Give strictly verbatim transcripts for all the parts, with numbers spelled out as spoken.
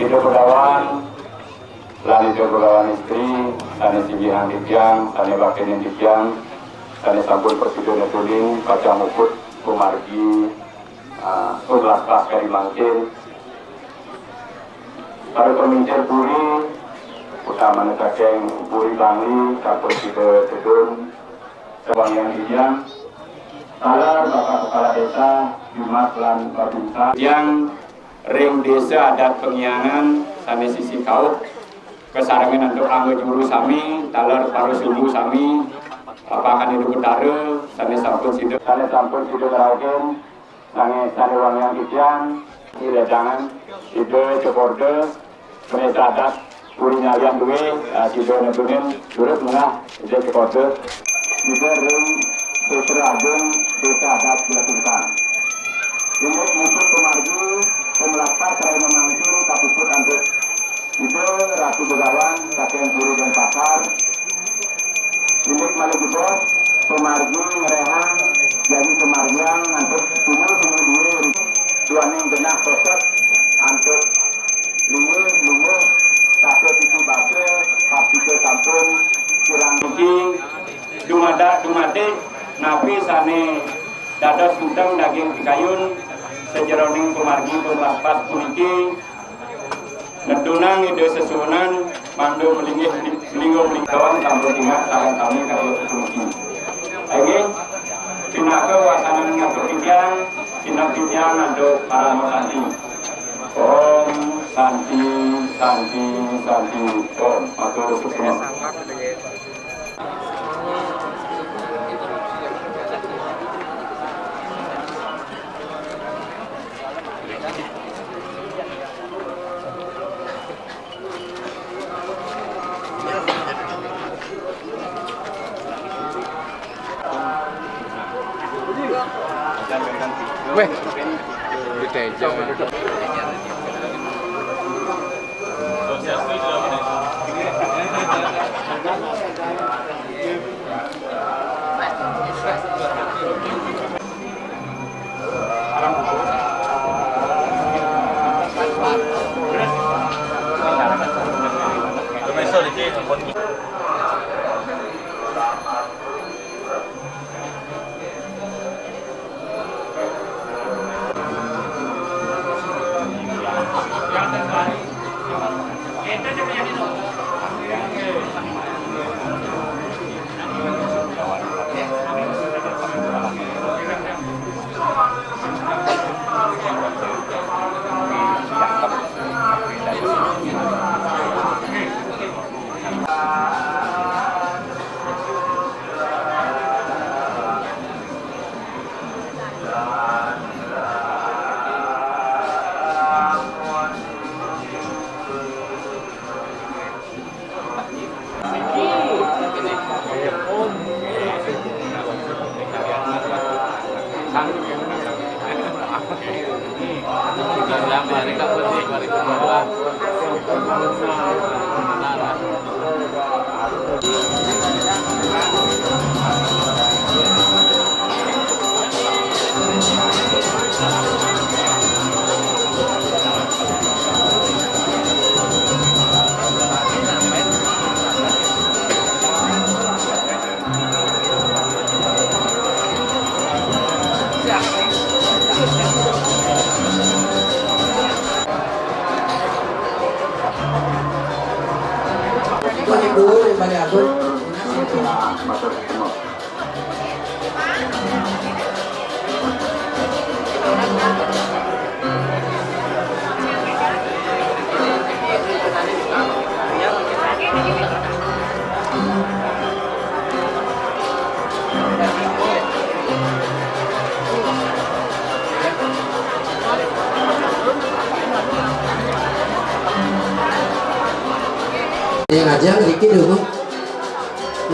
Ida Begawan, lan Ida Begawan istri, sané singgihang titiang, sané baktining titiang, sané sampun prasida netunin pacang muput pamargi, ah, tur laksas kadi mangkin. Para pamincir puri, utamané saking Puri Bangli, sampun sida tedun, sawangian titiang, taler Bapak Kepala Desa, Jumat lan Babinsa. Titiang ring Désa Adat Pengiangan sané sisi kauh, kasarengin antuk angga juru sami, taler para sumbu sami, Bapak Kandida Betara, sané sampun sida, sané sampun sida ngrauhin, sané, sané wangiang titiang, ida Jangan, ida Cekorda, Pendeta Adat Puri Nyalian duwé, ah, sida netunin, durus menah, ida Cekorda, sida ring Sutra Agung, Désa Adat Belatuntan. Inggih muput pamargi, pamlaksas rai mamangkin kapuput antuk Ida Ratu Begawan saking Puri Denpasar. Inggih malih jebos, pamargi ngrehang jagi kamargiang antuk sumur-sumur duwé duaning genah pesek antuk linggih, lungguh, saka pitu basa, pastika sampun kirang. Niki dumadak dumadik napi sané dados utang daging pikayun sajeroning pamargi pamlaksas puniki. Nedunang Ida sesuunan mangda malinggih, lingga malinggih sampun tingak sareng sami kaya puniki. Inggih, pinaka wasananing ngatur titiang, sineb titiang antuk parama santi. Om Santi, Santi, Santi, Om. Matur suksma. Wéh, gedé aja. Yang aja ngriki dulu.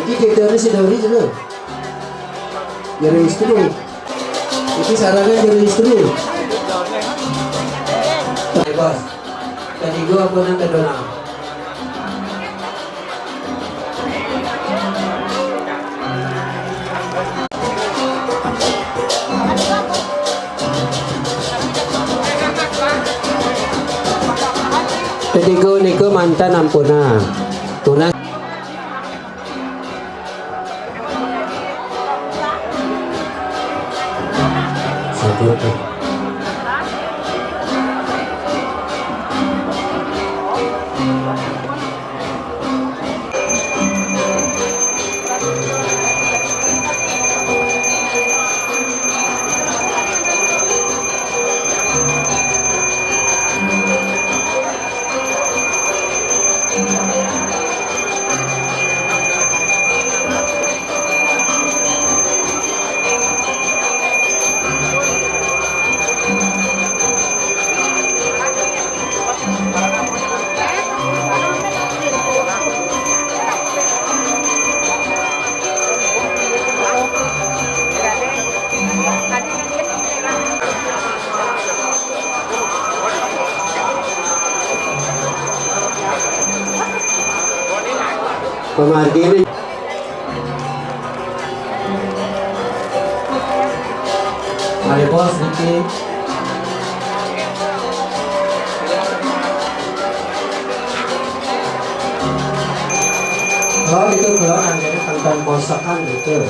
Iki kita ni si Dauri dulu. Jero istri. Iki sarangan jero istri. Bebas. Tadi gua apa nang kedonang? Niku, niku mantan ampuna. Tunas. Sampun. Pemargi ini. Mari, Bos, niki. Oh, itu keluar anggennya tentang posakan gitu.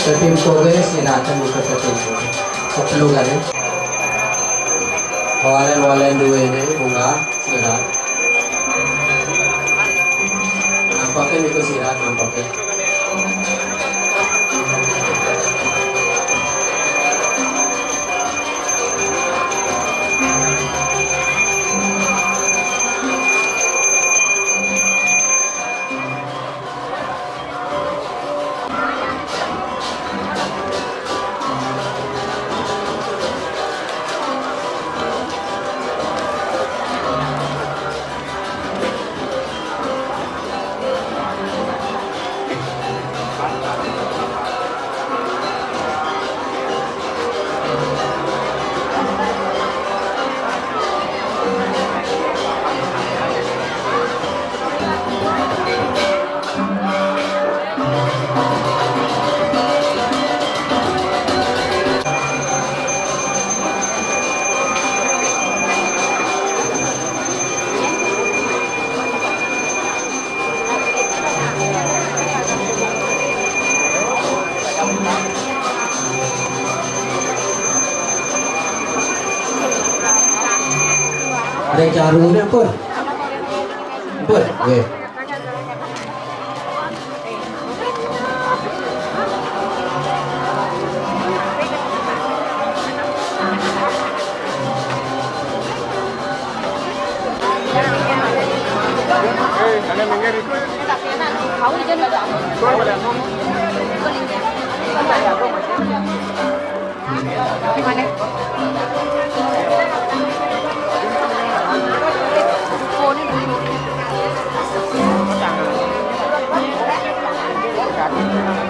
Tetimpo ge, silakan buka tetimpo. Keperluan ya. Walen-walen duene bunga, silakan. Nampakin itu silakan, nampakin. Ada carune, ampun. Ampun, nggih.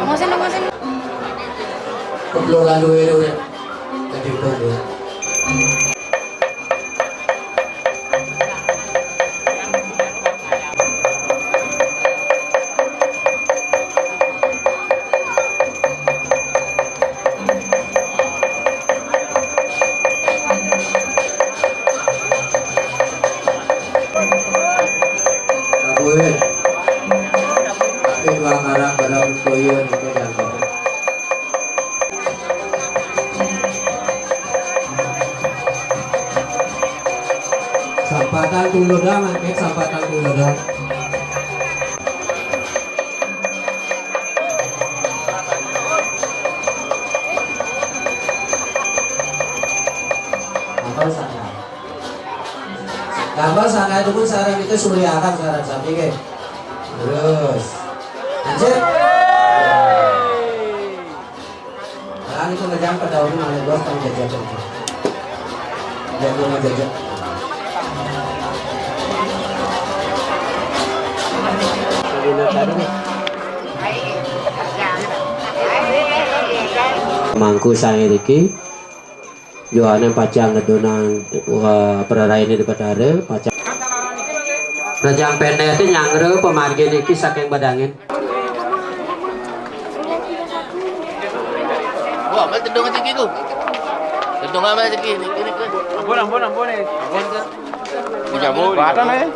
Ngosen, ngosen. Keplolan duwe lho, Rek. Tadi kok, ya. Kabeh. Tapi dua ngarang barang koyo niku jangkau. Sampatan tulodo, mangke sampatan tulodo. Apa sana? Gambar sana itu pun sarang itu suliakan sarang sapi ke. Terus. Lanjut. Nah, itu ngejang pada orang malah gua tang jajak itu. Jago ngejajak. Mangku saya Riki. Yohanes pacang ngedonang, eh, praraine di Betara, pacang. Rejang pendek itu nyangre pemargi niki saking bedangin. Wah, apa tedung aja gitu? Tedung apa aja gini, gini, gini. Ampun, ampun, ampun, eh. Ampun, kan? Dijabut, dijabut. Kuatan, eh?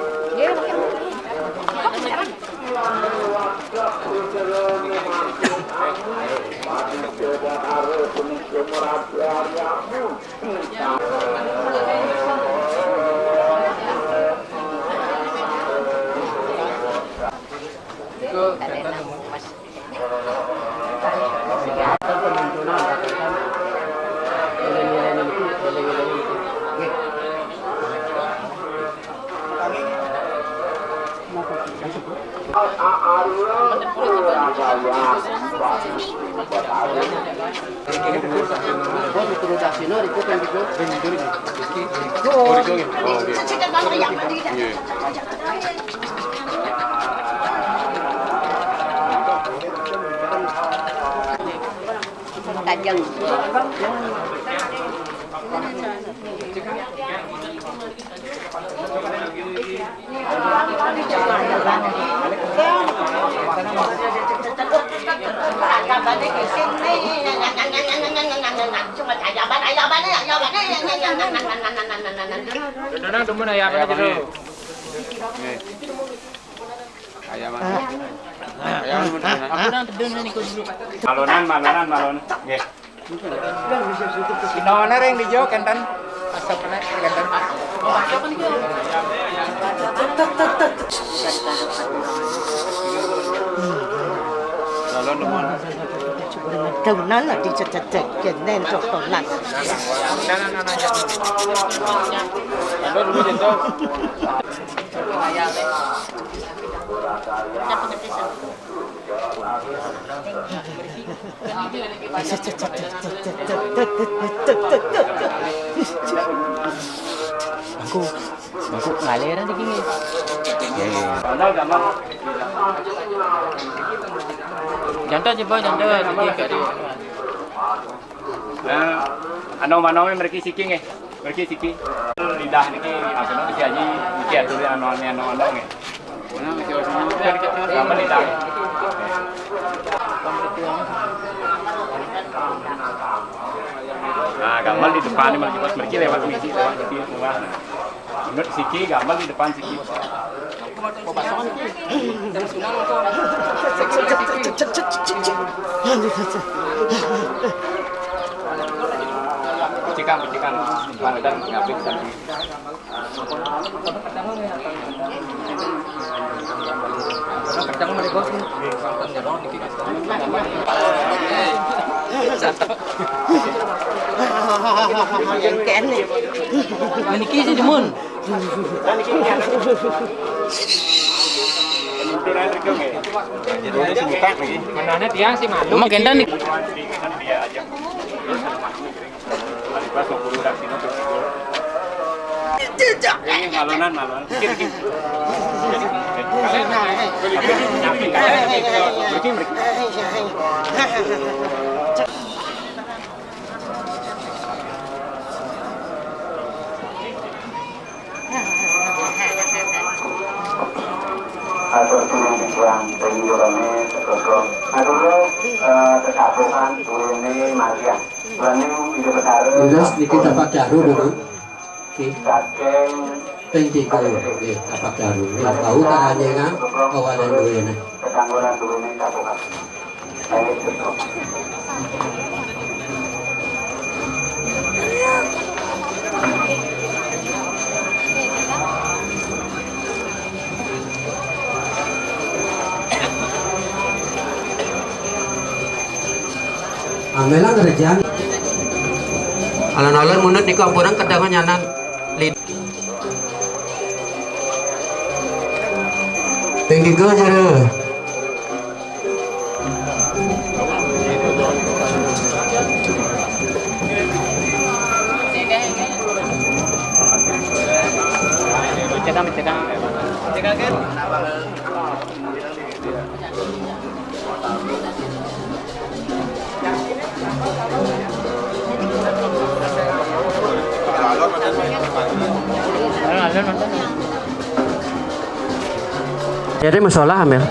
Tajam. Dodonang demen aya apa jero? Nggih. Aya mah. Aya mah. Malonan, malonan, malonan. Nggih. Dinaon ring di jero kenten? Asapna kenten. Lalu nemuan. Daunan lah dicecek kenen cokolan. Lalu dulu itu. Aku, aku ngaliran di gini. Ya, ya. Jantan coba, jantan. Nah, anu manoe mriki siki nggih. Mriki siki. Lidah niki asana si Haji niki aturi anu anu anu anu nggih. Gamel lidah. Nah, gamel di depan ini mriki pas mriki lewat mriki lewat mriki semua. Nah. Menurut siki gamel di depan siki. Pecikan, pecikan. Mana dan ngapik tadi. Niki si Demun. Manane tiang si malu. Emang kenten nih. Ini malonan, malonan. Dikit, dikit. Berhenti, berhenti. Atur turun di tuang, rindu rame, terus. Atur, eh, ketabuhan, turun ini, Maria. Berani, hidup besar. Terus, niki tapak daru dulu. Nggih. Thank you, nggih, tapak daru. Nggih, bau tak hanya kan, kawalan duwene. Amelang kerjaan. Alon-alon munut niku ampurang kedangan nyanan. Lid. Tinggi ke jere. Cekam, cekam. Cekam kan? Jadi masalah, Amel.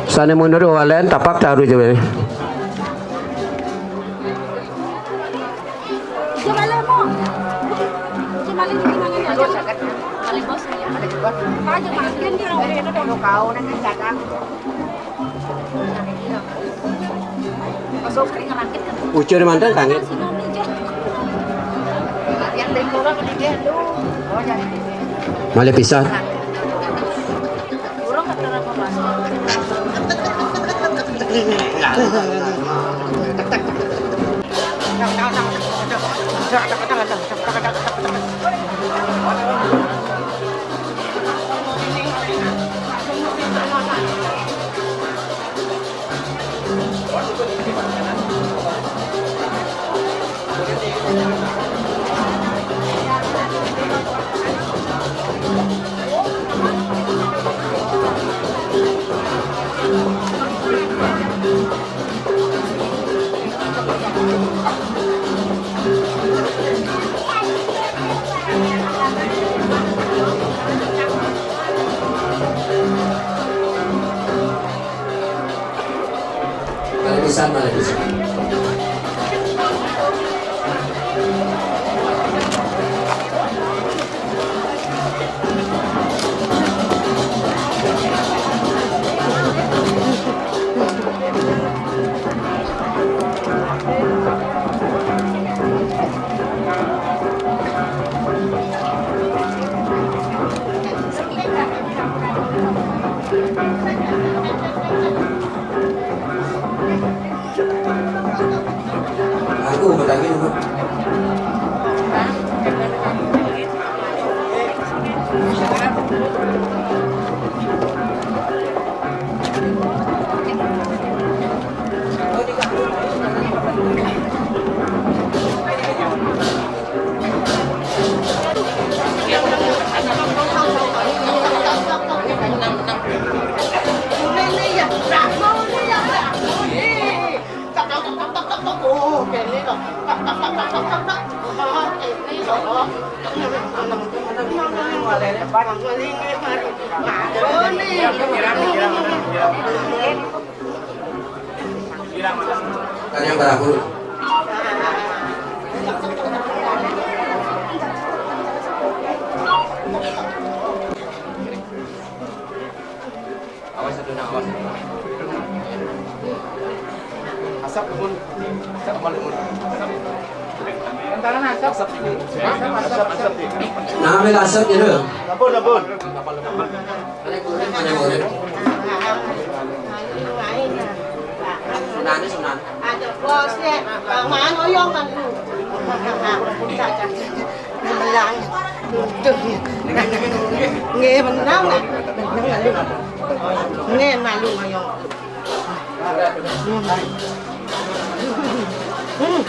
Sana mundur walen tapak taruh jawel. Ucur mantan kangen. Malih pisan. Malih pisan, malih pisan. Aku bertanya dulu. Kan yang berakhir. Awas satu, nah, awas. Asap, Mun. Asap, Mun. Asap. Asap, asap. Asap, asap. Nah, ambil asap gitu. Ampun, ampun. Ada kulit, ada kulit. Sunani, Sunan. Ada bos ya, Bang Maan oyong kan lu. Melang. Nggih, menang lah. Menang lah lu. Nggih, malu oyong. Hmm.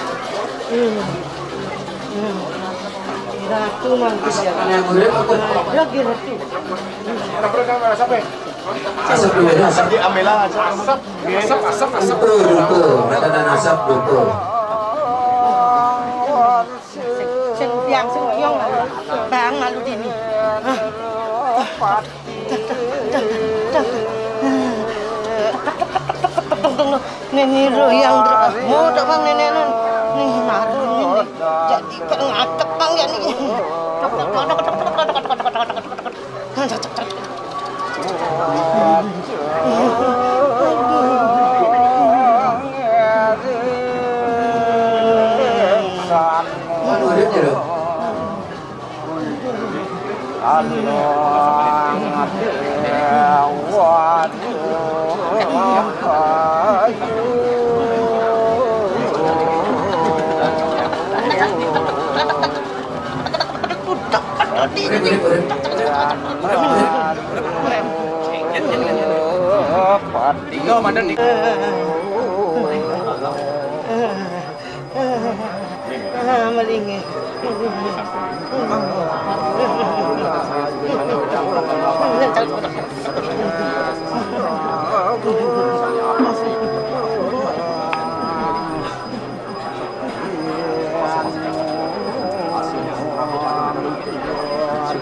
Hmm. Hmm. Ratu mangkis. Lagi ratu. Asap dulu, asap. Asap di Amela, asap. Asap, asap, asap. Betul, betul. Kata dan asap, betul. Sing biang, sing biang, Bang, malu dini. Nini royang berapa? Mau tak, Bang, nenek nun? Nih, malu nih. Jadi kan ngatek, Bang, ya nih. Tiga, mandan tiga. Ah, malinge.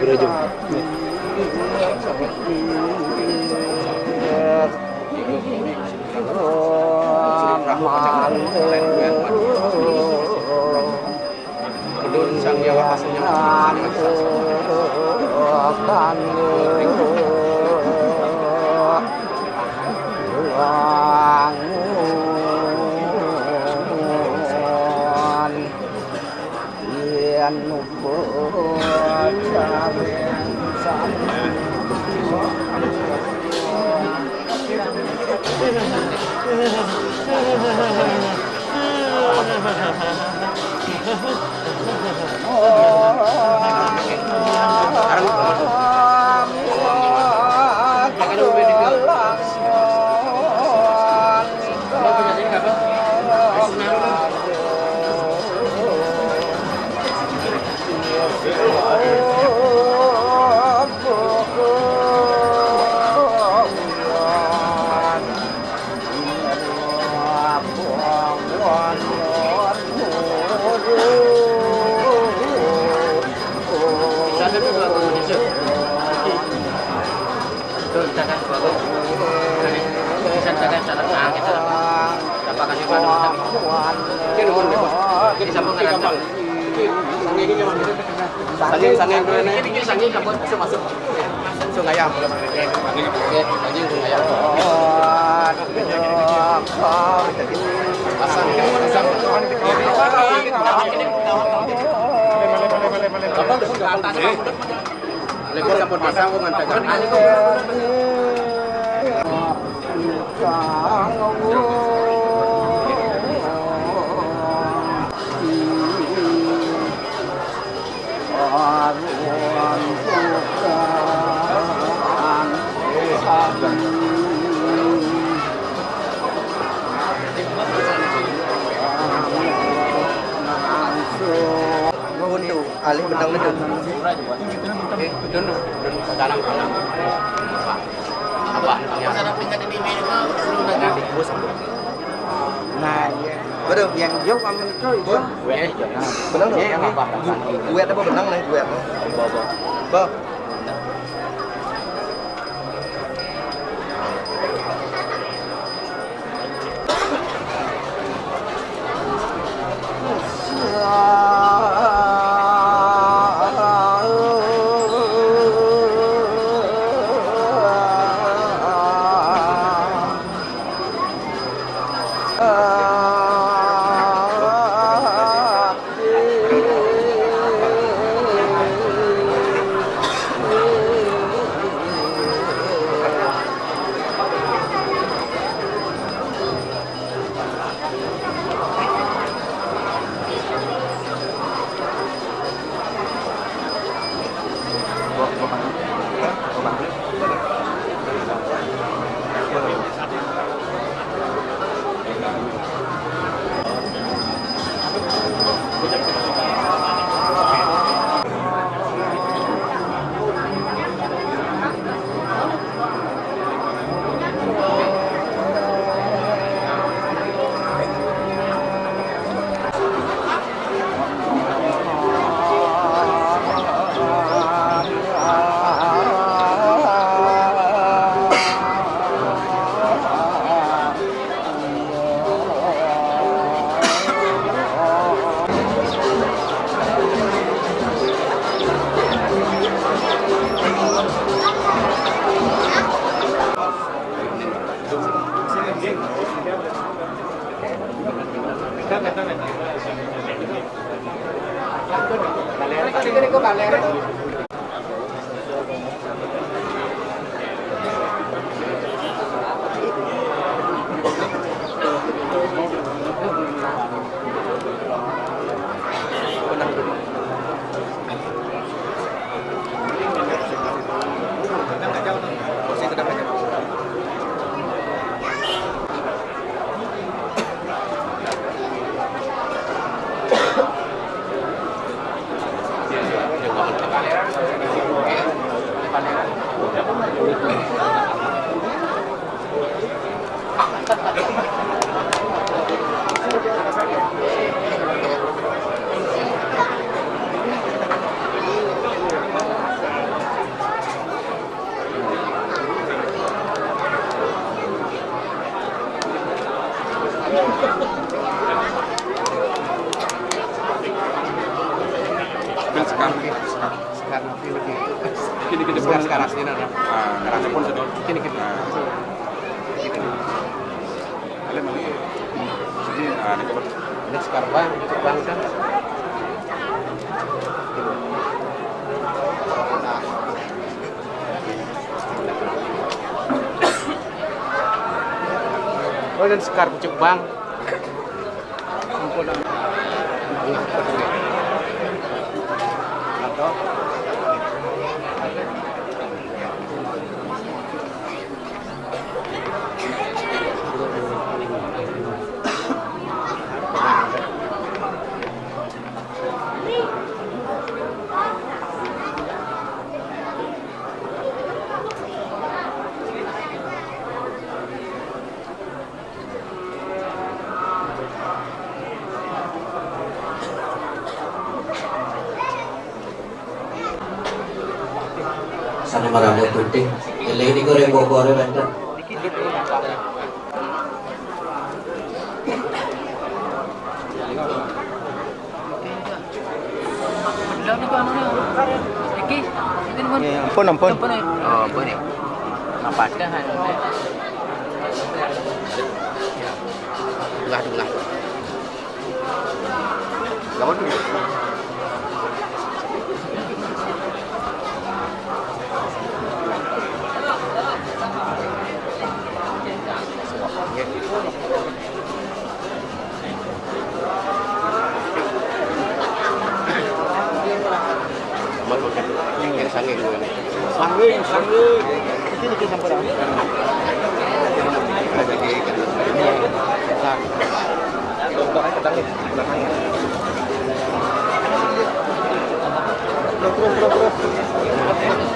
Kudun sang nyawa pasnya. Yen nubuh Itu kita kan baru dari, kita kan cara tang, kita apa, apa kasih pada kita. Ini nomor berapa? Ini sama ngerasa. Ini sanging, sanging dulu nih. Ini sanging kamu bisa masuk. Sungai Ayam. Oke, sanging Sungai Ayam. Pasang, pasang. Apa? Lebih kapot pasang, kok ngantek. Nuhun tuh, alih benang itu. Eh, itu nu, itu nu sekarang, sekarang. Apa? Apa? Ya. Nah, iya. Waduh, yang jauh sama itu, itu. Benang tuh. Iya, iya. Duet apa benang nih, duet. Bawa, bawa. Bawa. Sekar, sekar. Sekar nanti lagi. Kini, kini sekar, pun. Sekar asli ada. Ah, sekarang pun sudah. Kini, kini. Ah. Kini. Ada mana? Ah, ada coba. Ini sekar bang, itu bang kan. Oh, dan sekar pucuk bang. Sana marambut putih. Ele ini goreng bobore banten. Belum itu anunya. Iki, ini pun. Ya, ampun, ampun. Ampun ya. Oh, ampun ya. Nah, padahal. Dengah, dengah. Lawan dulu. Yang sange gue ini. Sange, sange. Ini kita campur. Ada di ikan. Nah. Coba aja ketangkep belakangnya. Terus, terus, terus, terus.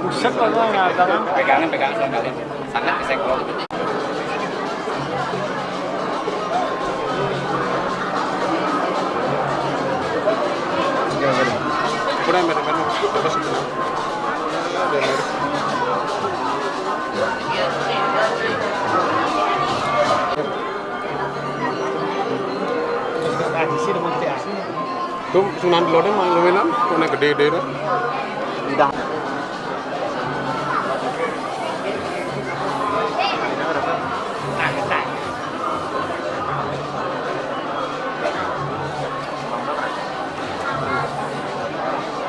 Buset, apa yang ada, Bang? Pegangan, pegangan, pegangan. Sangat kesenggol. Kurang, kurang, kurang. Terus. Nah, di sini mau kita. Tuh, Sunan Delodeng mah lumayan, kok gedé-gedé dah. Udah.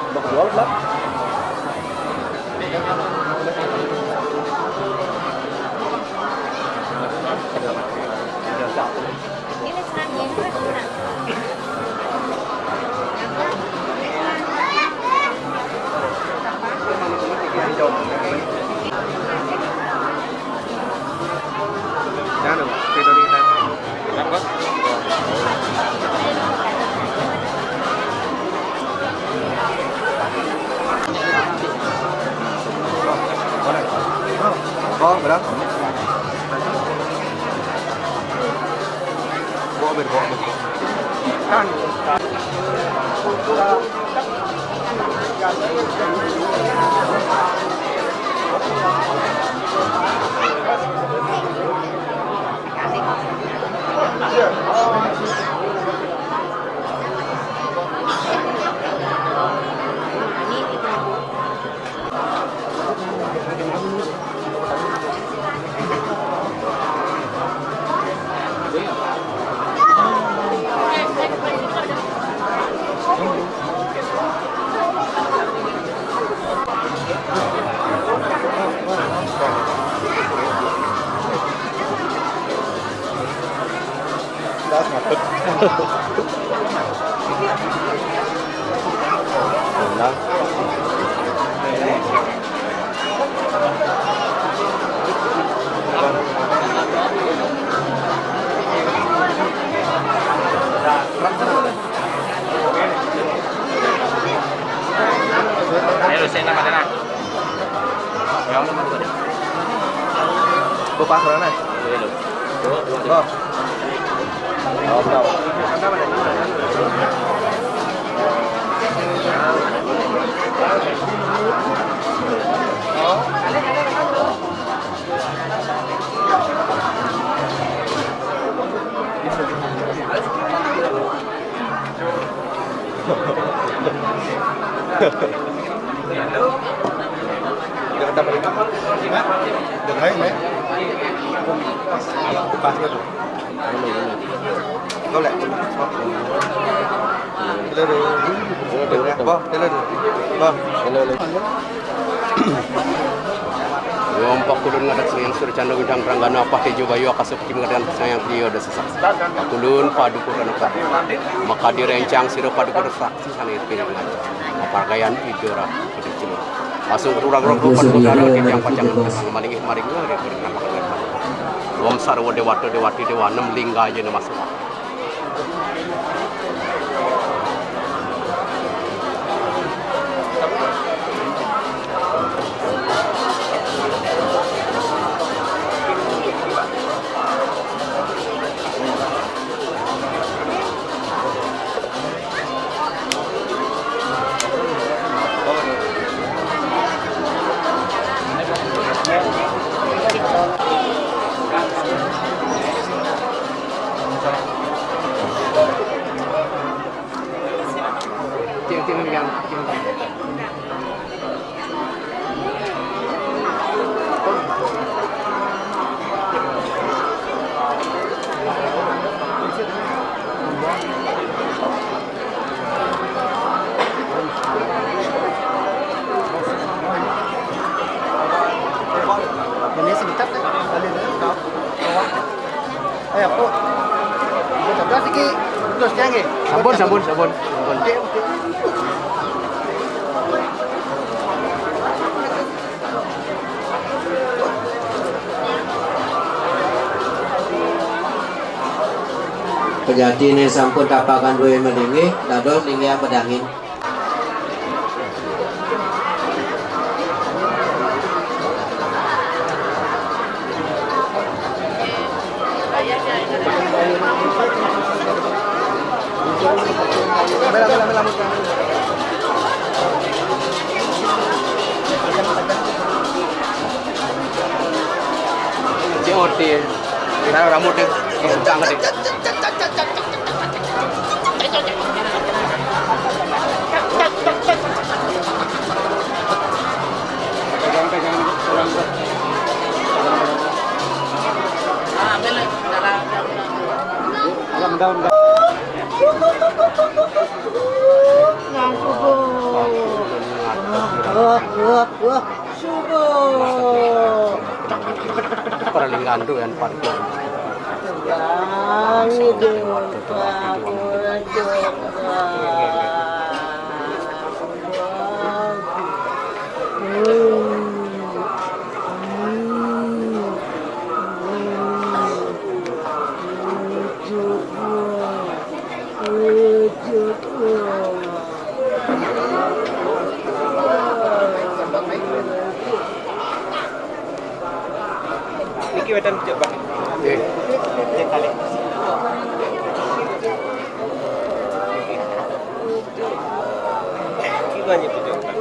Udah kejual belum? Ini satu. Oh, berapa? Bawa bir, bawa bir. Kan. Ngatut. Benar. Ayo, saya nama mana? Yang mana tadi? Bapak mana? Ayo, lo. Oh. Oh, tahu. Udah ketemu lima? Udah lain, ya? Pas gitu. Boleh. Dulu, dulu. Dulu, dulu. Bah, dulu, dulu. Bah. Dulu, dulu. Wong pakulun ngadat sayang surcanda ujang ranggana apa tejo bayu akasa putih mengadakan sayang trio dasa saksi. Pakulun paduka ranaka. Maka direncang sira paduka dasa saksi sana itu piringan. Mapargayan idora putih cuma. Langsung rurang rurang paduka dara yang pacangan terang maringih maringih dari paduka. Wong sarwa dewata dewati dewa enam lingga aja nama semua. Ini sebentar, deh. Balik dulu, kau. Kau. Eh, aku. Terus lagi. Terus, ya, nggih. Sampun, sampun, sampun, sampun. Oke, oke. Pejati ini sampun tapakan duwe melingi, dados linggih pedangin. Cik Oti, kira rambut dia, kencang tadi. Nah, subuh. Wah, wah, wah. Subuh. Para linggandu yang parkir. Yang hidup, Pak, hidup, Pak. Niki wénten becik, Pak. Nggih. Becik kalih. Iki banyak becik, Pak.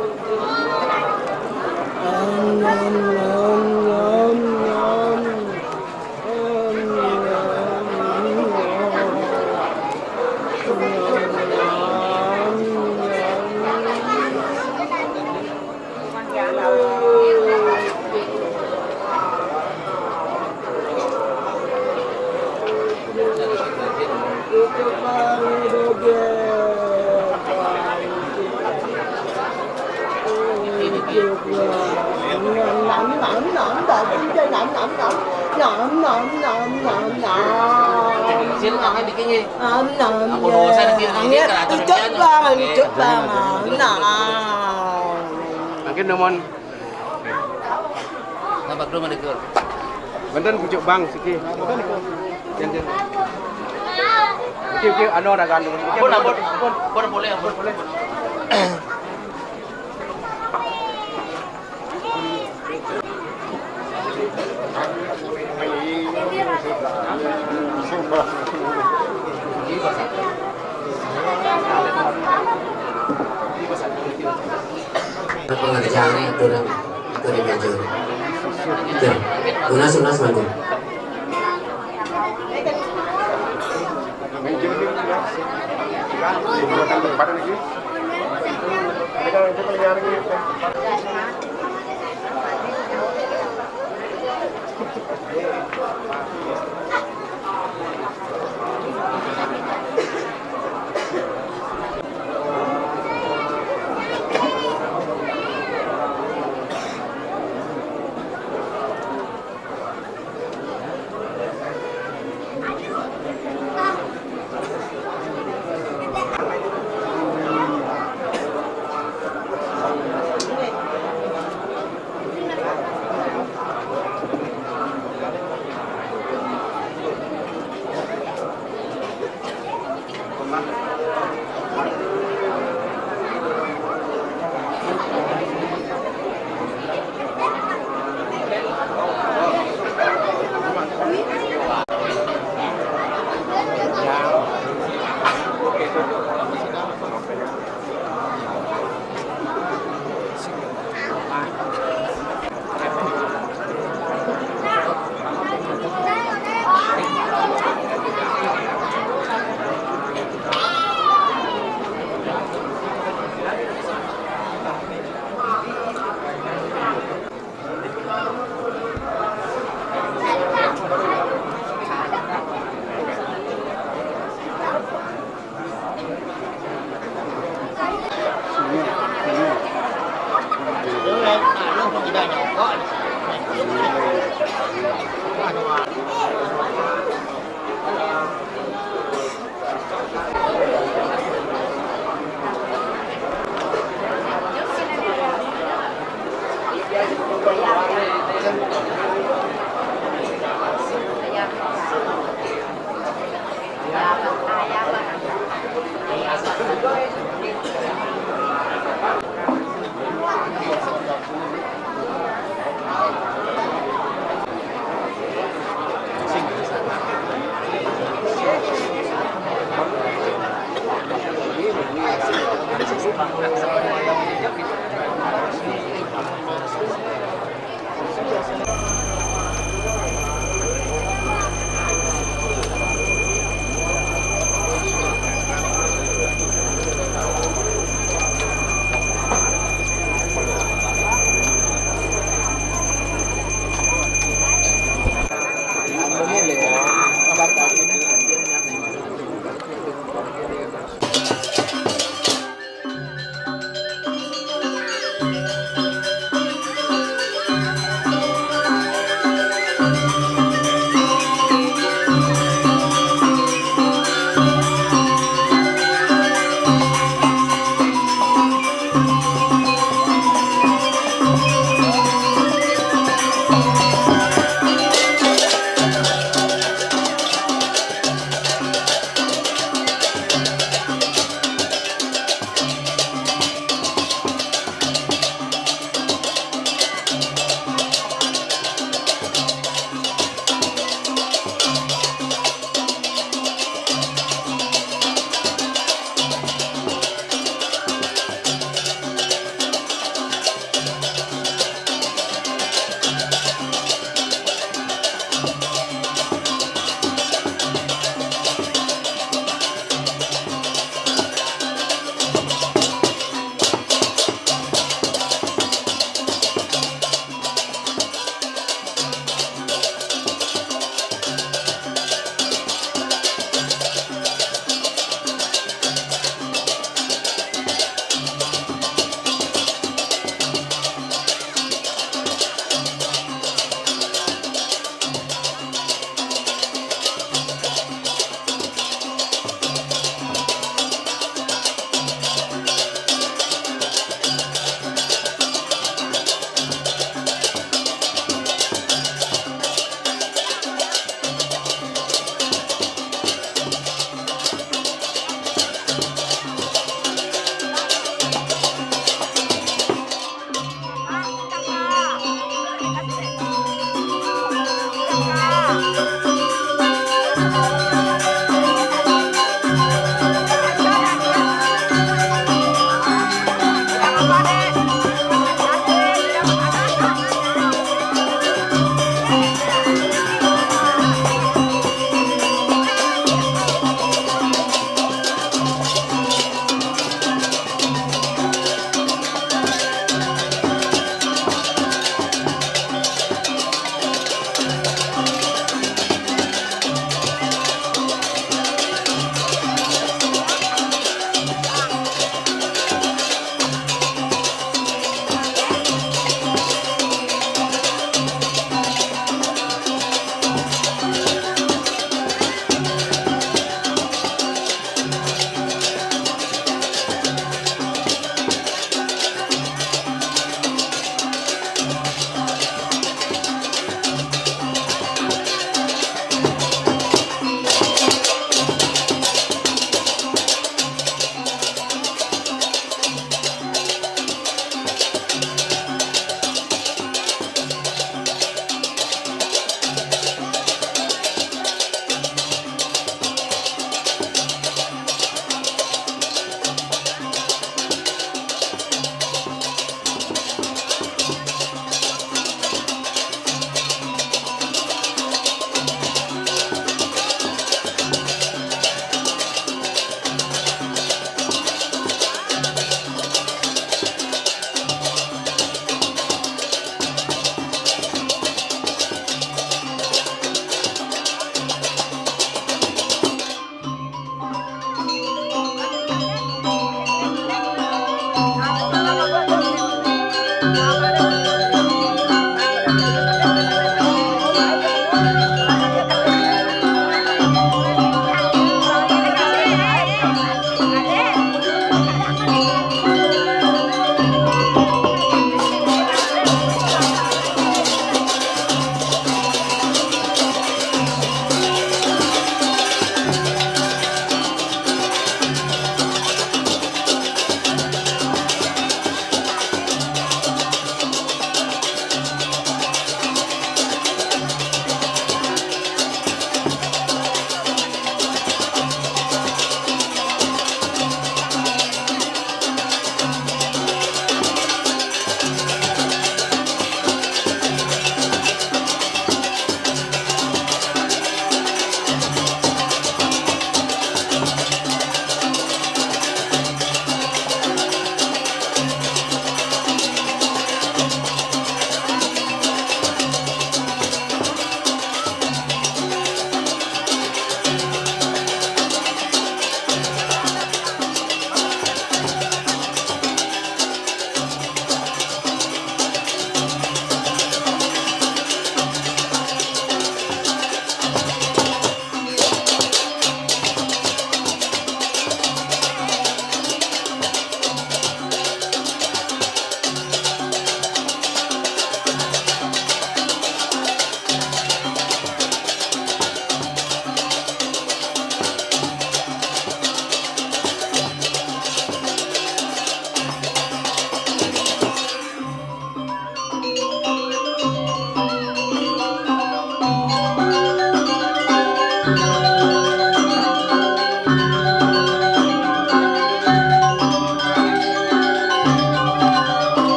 Sino ka nga bikin niya? Am, nam, Ako, no, sa akin, hindi, Ang, karato na Pucuk yan. Bang, Pucuk Bang, am, nam. Mungkin naman. Nabag naman ito. Bantan Pucuk Bang, sige. Yan, yan. Oke, oke, ano, nagaan dulu. Oke, Ampun, ampun, ampun, ampun, boleh, ampun, boleh. Pengerjaannya itu, itu di meja. Oke. Lunas, lunas, Bang.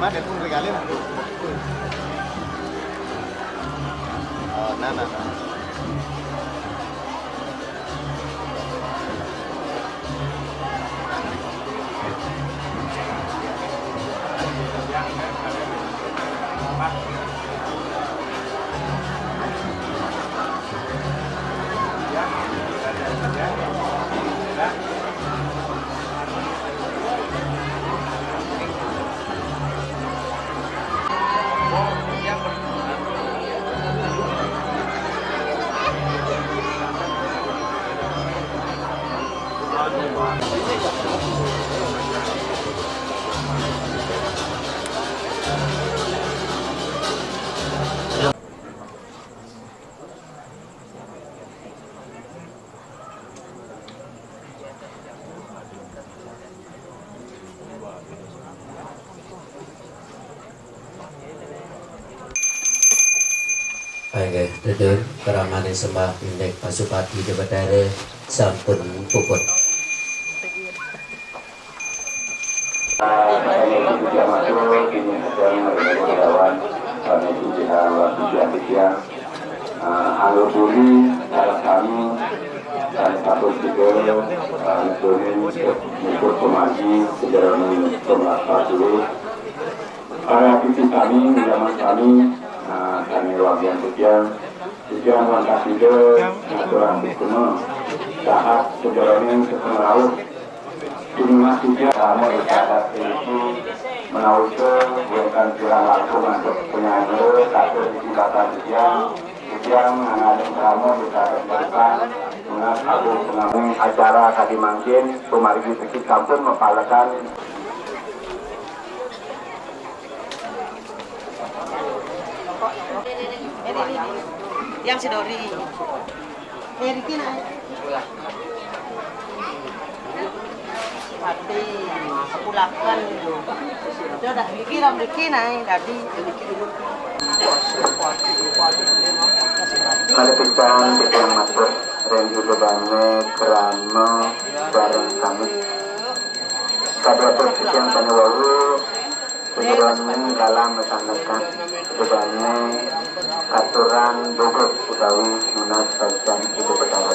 Mana pun regalnya? Oh, nah, nah, nah. Inggih, dudur, kramaning sembah indik Pasupati Dewatara sampun puput. Anggapuri, harap kami, kami patut juga, eh, nuturin, nyebut pemaji, sejarah pemelaku dulu. Para pipi kami, zaman kami, eh, kami wagian sekian, sekian langkah tiga, aturan semua, sahat sejarahnya setengah laut. Terima kasih, kamu ibadat ini menauke, bukan kirang langkung untuk penyanyi, tapi di jembatan dia, dia mengalami kamu ibadat depan, dengan agung pengamu acara tadi mangkin, kumargi sedikit sampun mepalekan. Yang si Dori. Eh, Riki, nah. Mati, sepulakan. Itu udah Riki, ram Riki, nah, tadi. Mari kita, kita masuk, ring Ida Dane, krama, bareng kami. Kadi atur sisian kami wau, Sebenarnya dalam mesandekan sebenarnya aturan duduk utawi nunas paican Ida Betara.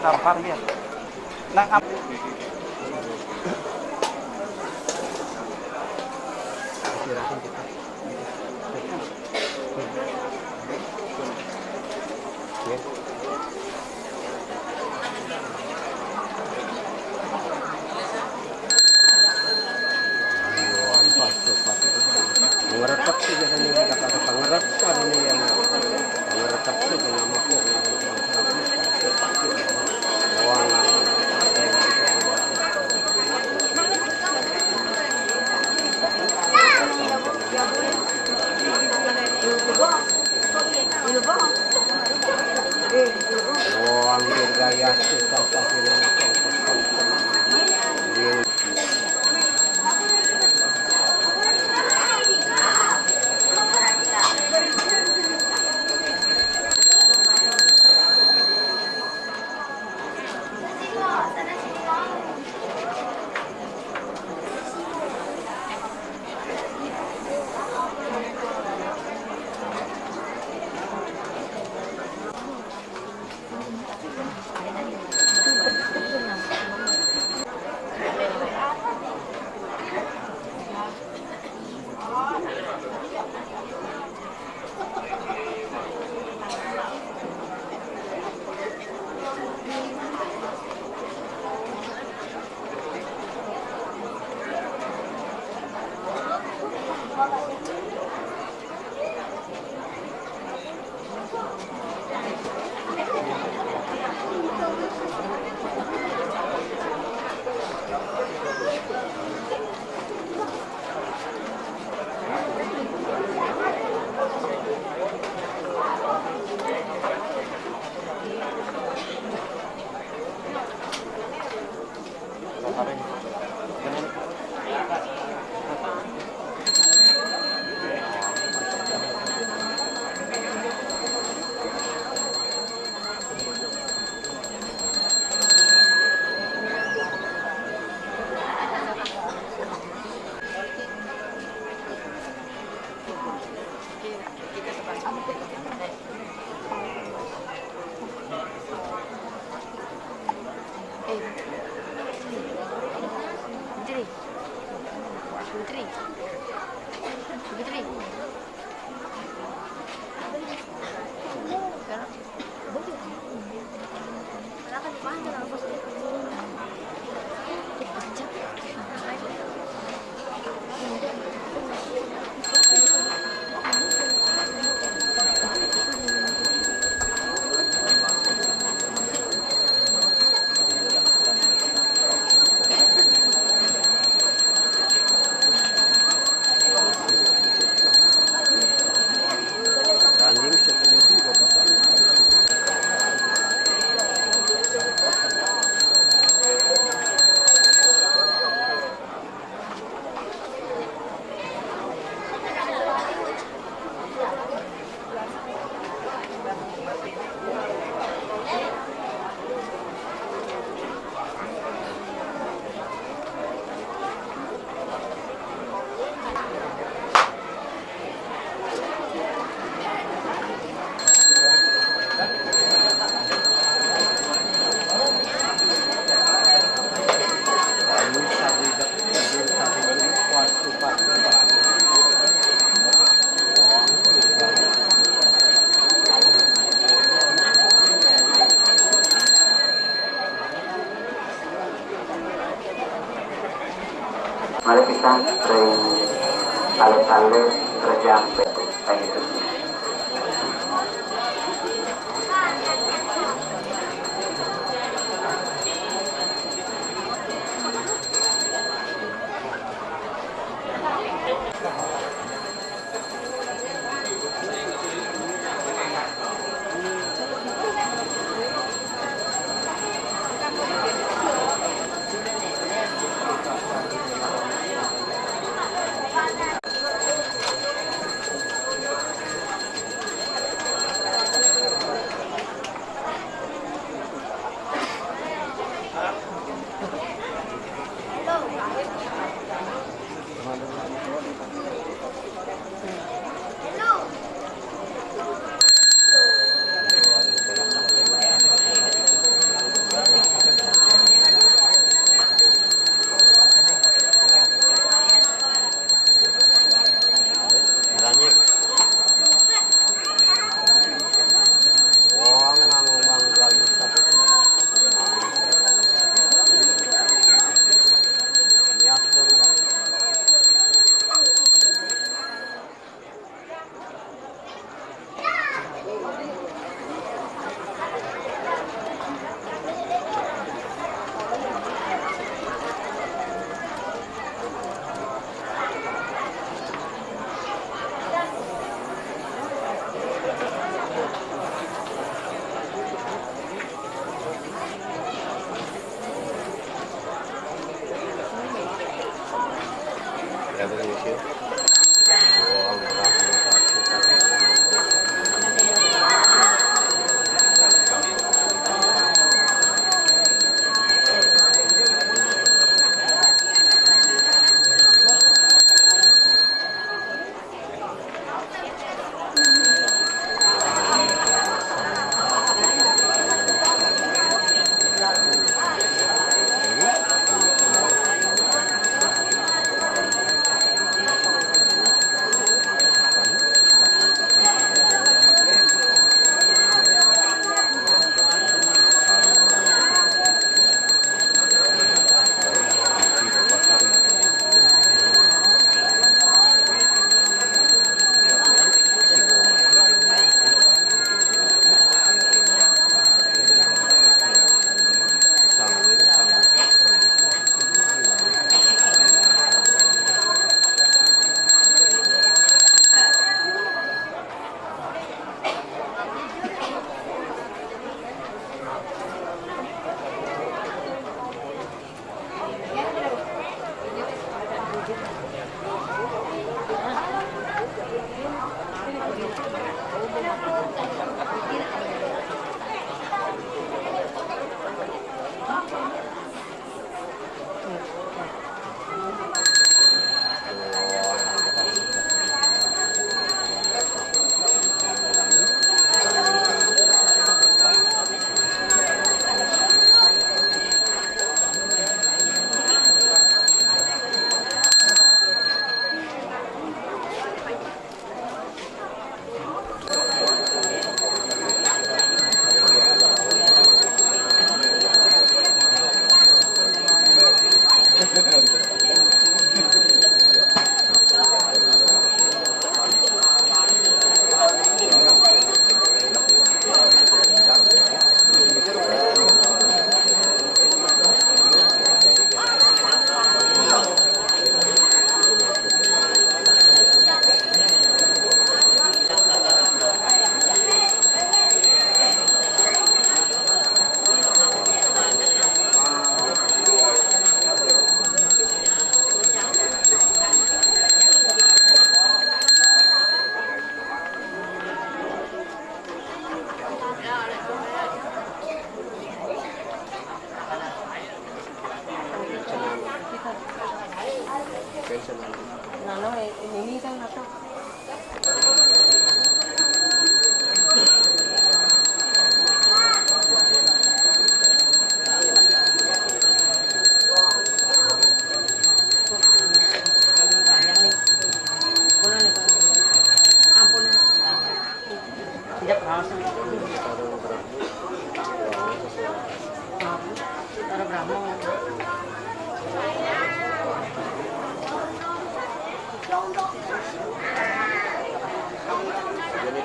Tampar dia. Nang ap- Istirahatin kita. Ngeretek sih jadinya, nggak ada pengeretan ini yang ngeretek sih, nama kok. Eh, Putri. Putri. Putri. Anjing sepuluh tiga pasang. Mari kita ring alit-alit kerja sampai.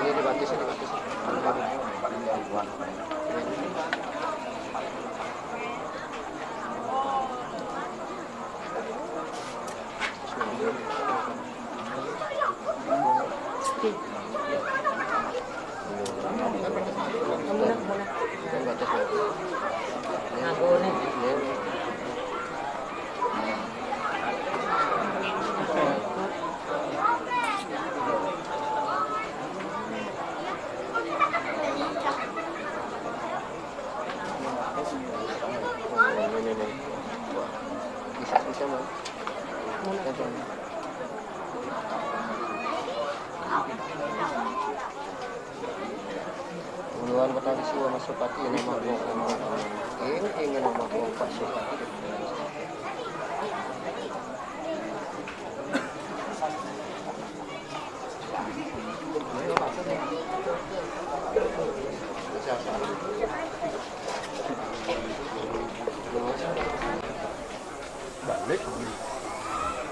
Ini dibatis, dibatis. Muna, muna. Ngago nih. Bisa, bisa, Bang. Uluan petani siwa masuk hati nama kong, nama kong. Ing, ing nama kong pasukan. Balik.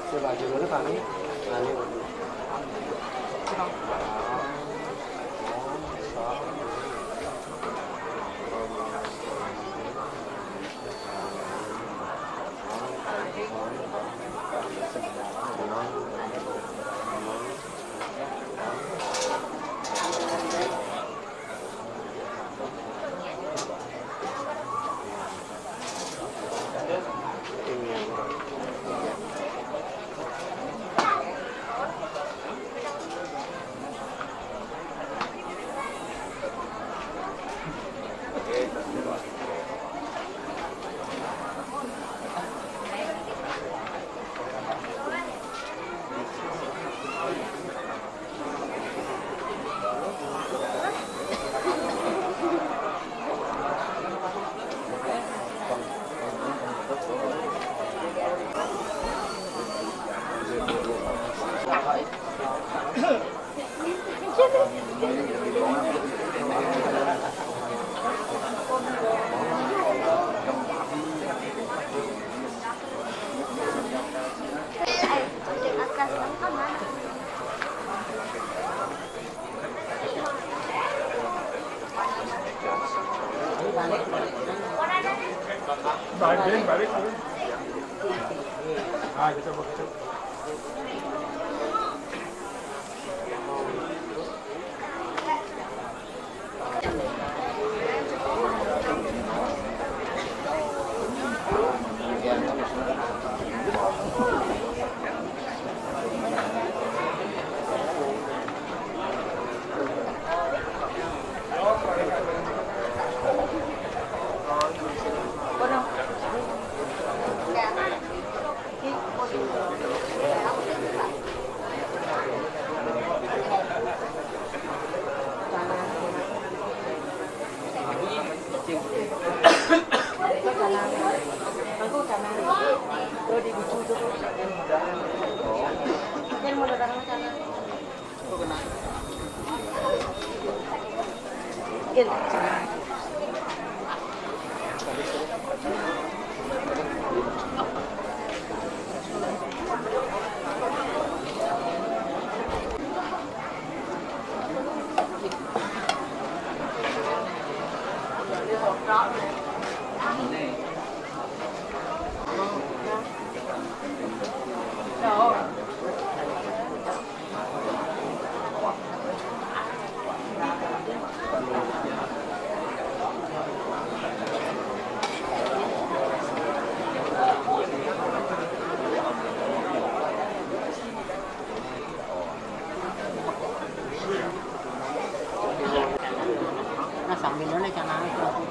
Coba aja dulu kami. Nah, ini. Balik, balik, balik. Ah, gitu, begitu. Nah, sambil dulu, canangnya.